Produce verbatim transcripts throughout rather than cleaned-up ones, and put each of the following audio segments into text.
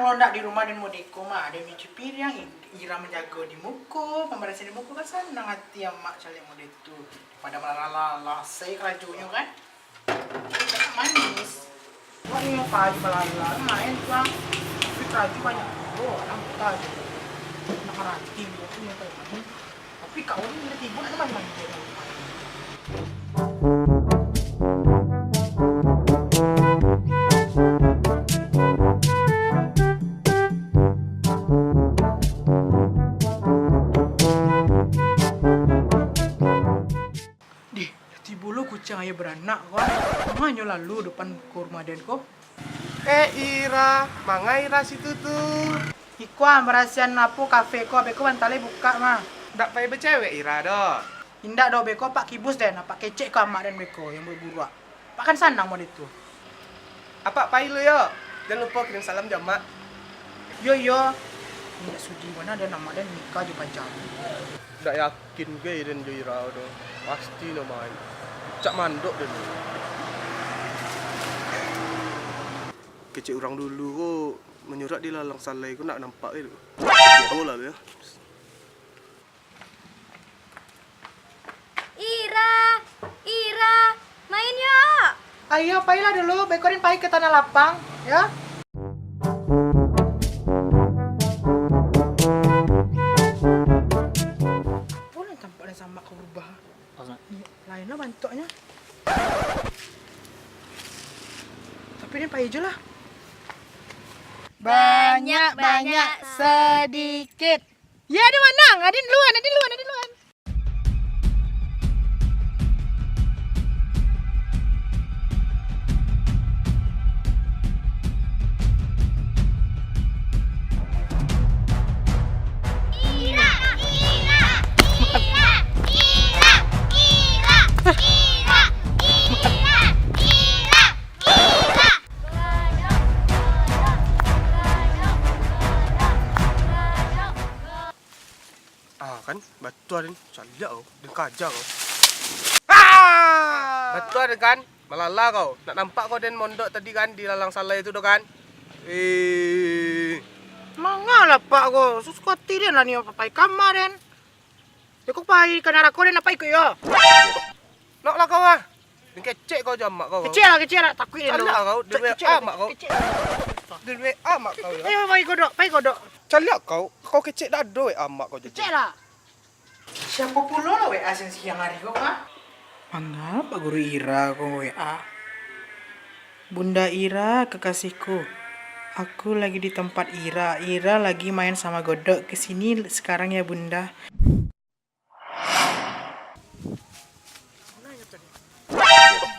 Kalau ndak di rumah den modeko mah, ado nyuci piriang, i-, Ira manjago di muko, pambarasian di muko, kan sanang ati amak caliak model tu. Pado malala-lala se karajonyo kan. Cakak manis. Wak ni payu malala, main tu ah. Tapi karajo banyak juo, anak muda tu. Nak ngarati juo tu yang kayak gini. Tapi kau ni udah timbul tu main-main je. Dih, tibo lo kuciang aia baranak ko, ah. Manganyo lalu depan ko rumah den ko. Eh, Ira, mangai Ira situ tu? Iko ah, barasian apo kafe ko, abih ko bantalai bukak mah. Ndak pai bacewek Ira doh. Indak doh, beko apak kibus den, apak kecek ko amak den beko yang buruak-buruak. Apak kan sanang model tu. Apak pai lu yo. Jan lupo kirim salam jo amak. Yo, yo. Indak sudi bana den amak den nikah jo paja. Ndak yakin gai den jo Ira tu. Pasti no main. Cak mandok den. Kecek urang dulu ko manyurak di lalang salai ko ndak nampak gai tu. Bola yo. Ira, Ira, main yo. Ayo, pailah dulu, beko den pai ka tanah lapang, yo. Apo lah tampak den samak ka barubah. Lain lah bantuaknyo. Tapi den pai jo lah. Banyak-banyak sadikit. Ya, ado manang. Aden duluan, aden duluan, aden duluan. Ah, kan? Batua den. Caliak kau. Den kaja kau. Ah! Batua den kan? Malala kau. Nak nampak kau den mondok tadi kan di lalang salai tu doh kan? Eh. Manga lah pak ko. Susuko ati den lah ni pai kama den. Yo ko pai ka narako den apak ikuik yo. Nak lah kau ah. Den kecek kau jo amak kau. Kecek lah, kecek lah. Takuik den. Caliak kau. Den W A amak kau. Kecek. Den W A amak kau yo. Ayo pai godok, pai godok. Caliak kau. Kau kecek dado W A amak kau jadi. Kecek lah. Siapo pulo lah W A siang-siang ari ko, ha? Manga Pak Guru Ira ko W A? Bunda Ira, kekasihku, aku lagi di tempat Ira. Ira lagi main sama Godok. Ke sini sekarang ya, Bunda.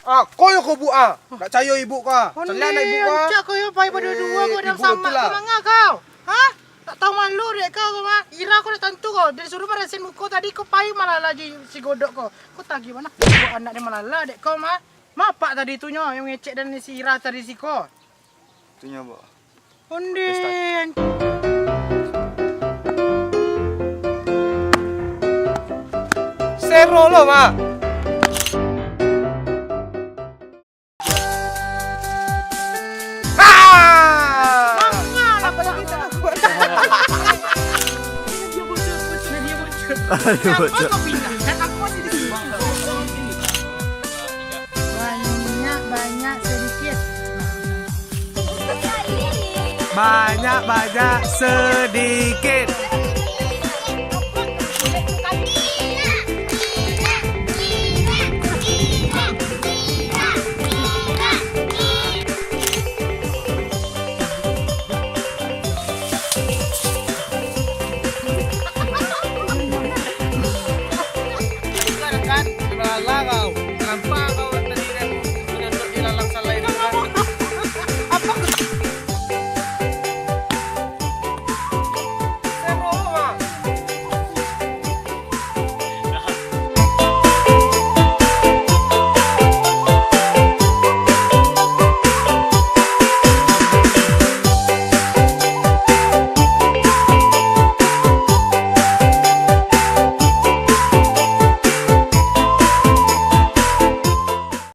Ah, ko yo ko, Bu, ah. Nak cayo ibu ko, ah. Caliak anak ibu ko, ah. Ondeh, rancak ko yo pai baduo-duo ko dalam samak ko, manga kau? Ha? Tak tahu malu dek kau ko, mah. Ira ko dah tantu ko. Dari suruh barasian muko tadi ko pai malala si Godok ko. Ko tagih bana. Anak den malala dek kau, mah. Mapak tadi tu nyo yang ngecek dan si Ira tadi siko. Tunyo, Bok. Ondeh. Sero lo, Mak. Ah! Manga lah, Bok. Ayo, Bok. Banyak-banyak sedikit. Banyak-banyak sedikit.